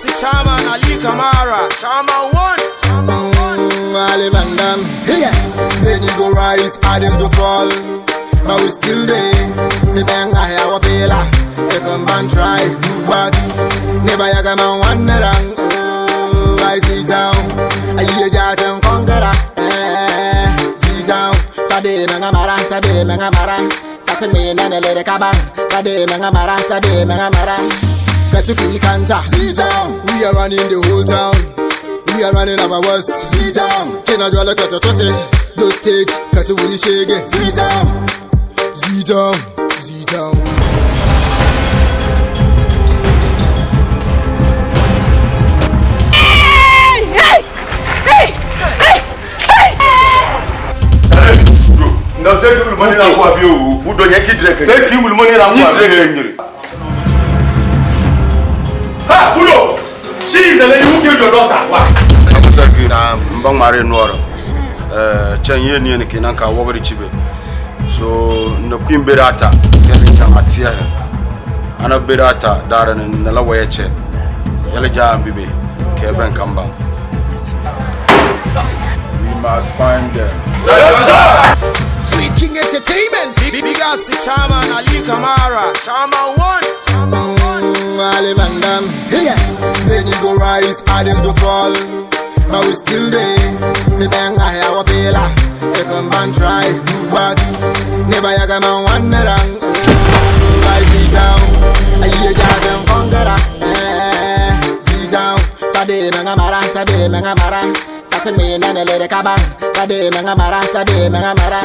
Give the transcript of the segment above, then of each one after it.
the chairman, Ali Kamara. Chairman one. Ali Van Dam. Yeah. Many go rise, others go fall. But we still there. Timeng ahe awa pela. They come and try, but never yaga man one rang. Oh, I see down. I hear jatan conqueror. Eh, see down. Tade menga mara, tade menga mara. Katin me nene lere kabang. Tade menga mara, tade menga mara. Katuki kanta. See down. We are running the whole town. We are running our worst. Sit down. Kena jwala kata tote. Those stage kata wili shege. Sit down. Sit down. Sit down. Ha, Budo! She is the lady who killed your daughter. Why? Na mba ŋmari nɔri chen ye ni ke nan ka wogri chibe so na queen berata kevin tan atia ana berata dara ni na la waya che yele ja ambibe kevin kamba. We must find them. Yes, sir! Free King Entertainment. Big ass the chairman, Ali Kamara. Chairman one. Ali Van Dam. Yeah. Many go rise, others go fall. But we still there. Timeng ahe awa pela. They come and try, but never yaga man one rang. Oh, I see down. I hear jatan conqueror. Eh, see down. Tade menga mara, tade menga mara. Katin me nene lere kabang. Tade menga mara, tade menga mara.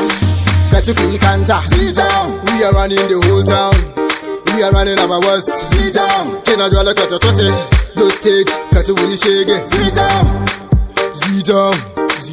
Katuki kanta. See down. We are running the whole town. We are running our worst. Sit down. Kena jwala kata tote. Those stage kata wili shege. Sit down. Sit down.